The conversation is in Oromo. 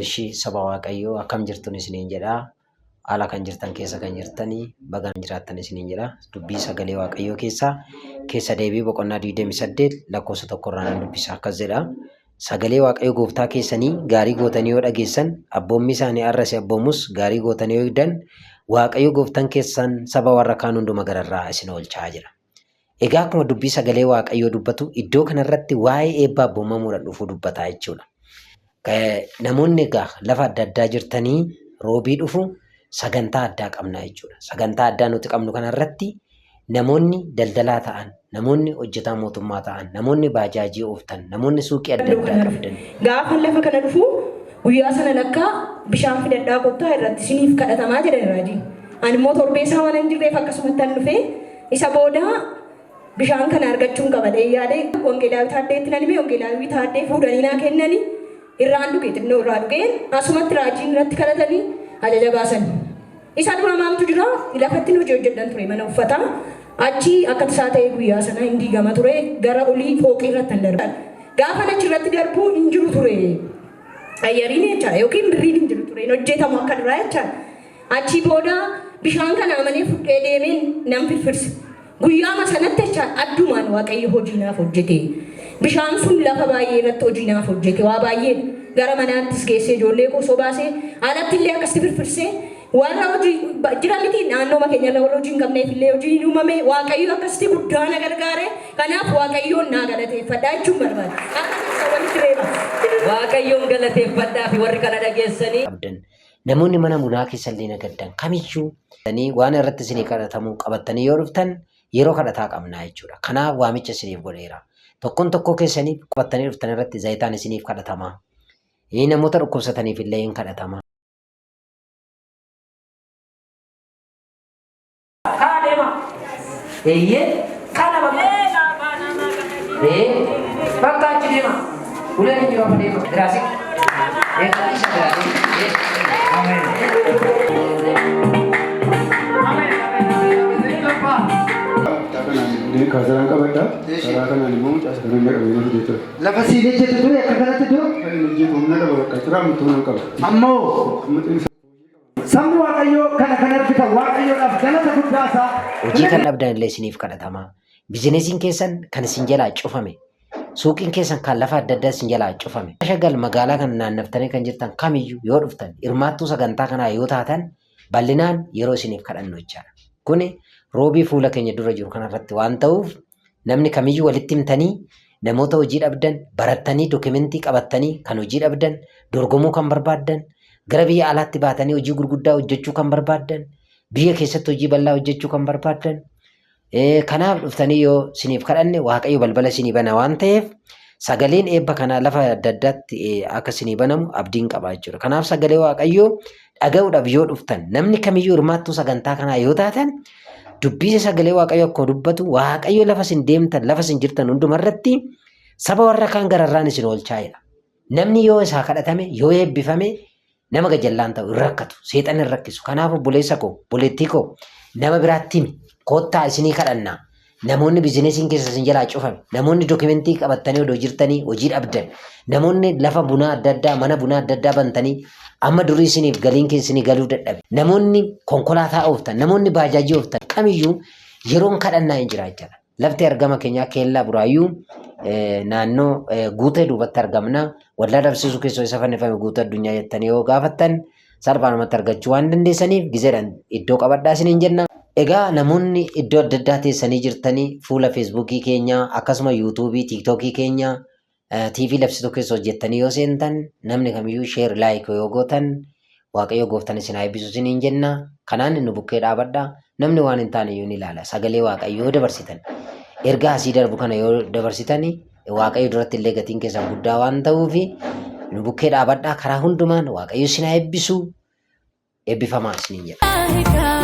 Ishi saba Waaqayyoo akkam jirtun isiniin jedha. Haala kan jirtan keessa kan jirtanii bagaan jiraattan isiniin jedha. Dubbii sagalee Waaqayyoo keessaa keessa deebii boqonnaa 28 lakkoofsa tokko irraa nan dubbisa akkas jedha. Sagalee Waaqayyo gooftaa keessanii gaarii gootanii yoo dhageessan abboommii isaanii har'a si abboomus gaarii gootanii yoo eegdan Waaqayyo gooftan keessan saba warra kaan hunduma gararraa isin oolchaa jedha. Egaa akkuma dubbii sagalee Waaqayyoo dubbatu iddoo kanarratti waa'ee eebba abboomamuudhaan dhufuu dubbataa jechuudha. Namoonni egaa lafa adda addaa jirtanii roobii dhufu sagantaa addaa qabna jechuudha. Sagantaa addaa nuti qabnu kanarratti namoonni daldalaa ta'an, namoonni hojjetaa mootummaa ta'an, namoonni baajaajii ooftan, namoonni suuqii adda addaa qabdan. Gaafa lafa kana dhufu guyyaa sana lakkaa bishaan fidadhaa kottaa irratti isiniif kadhatamaa jedhan raajiin. Ani immoo torbee isaa waan hin jirreef akkasumatti an dhufee isa booda bishaan kana argachuun qaba jedhee yaade Wangeelaawii Taaddeetti nan hime. Wangeelaawii Taaddee fuudhanii naa kennanii irraan dhuge, xinnoo irraa dhugeen asumatti raajiin irratti kadhatanii ajaja baasan. Isa dura maaltu jira? Lafatti hojii hojjedhan ture mana uffataa. Achi akka tasaa ta'ee guyyaa sana hin diigama ture, gara olii fooqii irratti hin darba. Gaafa achi irratti darbu hin jiru ture. Ayyariin jechaadha yookiin birriin hin jiru ture, hin hojjetamu akka duraa jechaadha. Achii booda bishaan kana amanee fudhee deemeen nan firfirse. Guyyaama sanatti jechaadha addumaan Waaqayyo hojii naaf hojjete. Bishaan sun lafa baay'ee irratti hojii naaf hojjete, waa baay'eedha. Gara manaattis geessee ijoollee koo sobaasee alatti illee akkasitti firfirsee warra hojii jira miti naannooma keenya irra warra hojii hin qabneef illee hojii hin uumame. Waaqayyo akkasitti guddaa na gargaare. Kanaaf Waaqayyoon naa galateeffadhaa jechuun barbaada. Harka keessan walitti reeba. Waaqayyoon galateeffadhaa fi warri kana dhageessanii. Qabdan. Namoonni mana bunaa keessa illee nagaddan kamiyyuu waan irratti isinii kadhatamu qabattanii yoo dhuftan yeroo kadhataa qabnaa jechuudha. Kanaaf waamicha isiniif godheera. Tokkoon tokkoo keessaniif qabattanii dhuftan irratti zayitaan isiniif kadhatama. Namoota dhukkubsataniif illee hin kadhatama. Kaa deema. Eeyyee. Kana bakka. Ee. Bakka achi deema. Uleen hin jiru amma deema. Biraasik. Ee qal'isa biraa deema. Ee. Kaasaraan qabadha. Karaa kanaan immoo mucaa isa kanan jedhamu nama fidee ture. Lafa siin hojjetu ture akka kanatti dura. Kan inni hojjetu humna qaba bakka tura amma humna qaba. Ammoo Amma xinsa sabni Waaqayyoo kana kan argitan Waaqayyoodhaaf galata guddaa isaa. Hojii kan dhabdan illee isiniif kadhatama. Bizinesiin keessan kan isin jalaa cufame. Suuqiin keessan kan lafa adda addaa isin jalaa cufame. Shagal magaalaa kana naannaftanii kan jirtan kamiyyuu yoo dhuftan hirmaattuu sagantaa kanaa yoo taatan bal'inaan yeroo isiniif kadhannu jechaadha. Kuni roobii fuula keenya dura jiru kanarratti waan ta'uuf namni kamiyyuu walitti himtanii namoota hojii dhabdan, barattanii dokimentii qabattanii kan hojii dhabdan, dorgomuu kan barbaaddan, gara biyya alaatti baatanii hojii gurguddaa hojjechuu kan barbaaddan, biyya keessatti hojii bal'aa hojjechuu kan barbaaddan, kanaaf dhuftanii yoo isiniif kadhanne Waaqayyo balbala isinii bana waan ta'eef sagaleen eebba kanaa lafa adda addaatti akka isinii banamu abdiin qaba jechuudha. Kanaaf sagalee Waaqayyoo dhaga'uudhaaf yoo dhuftan namni kamiyyuu hirmaattuu sagantaa kanaa yoo taatan dubbii sagalee Waaqayyoo akkuma dubbatu Waaqayyo lafa isin deemtan lafa isin jirtan hundumarratti saba warra kaan gararraan isin oolchaa jedha. Namni yoo isaa kadhatame yoo eebbifame nama gajallaan ta'u hin rakkatu, seexanni hin rakkisu. Kanaaf obboleessa koo, obboleettii koo nama biraatti himi, koottaa isinii kadhannaa. Namoonni bizinesiin keessa isin jalaa cufame, namoonni dookimentii qabattanii odoo jirtanii hojii dhabdan, namoonni lafa bunaa adda addaa, mana bunaa adda addaa bantanii amma durii isiniif galiin keessa isinii galuu dadhabe, namoonni konkolaataa ooftan, namoonni baajaajii ooftan kamiyyuu yeroon kadhannaa hin jira jechaadha. Lafti argama keenyaa Keellaa Buraayyuu naannoo Guutee duubatti argamna. Waldaa dhabsiisuu keessoo isa fannifame guutuu addunyaa jettanii yoo gaafattan salphaanumatti argachuu waan dandeessaniif gizeedhaan iddoo qabadhaa isiniin jenna. Egaa namoonni iddoo adda addaa teessanii jirtanii fuula Feesbuukii keenyaa akkasuma Yuutuubii, Tiiktookii keenyaa TV labsituu keessa hojjettanii yoo seentan namni kamiyyuu share like yoo gootan Waaqayyo gooftan isin haa eebbisu isiniin jenna. Kanaan nu bukkee dhaabadha. Namni waan hin taane iyyuu ni ilaala. Sagalee Waaqayyoo yoo dabarsitan ergaa asii darbu kana yoo dabarsitan Waaqayyo duratti illee gatiin keessan guddaa waan ta'uuf nu bukkee dhaabadha. Karaa hundumaan Waaqayyo isin haa eebbisu. Eebbifamaa isiniin jedha.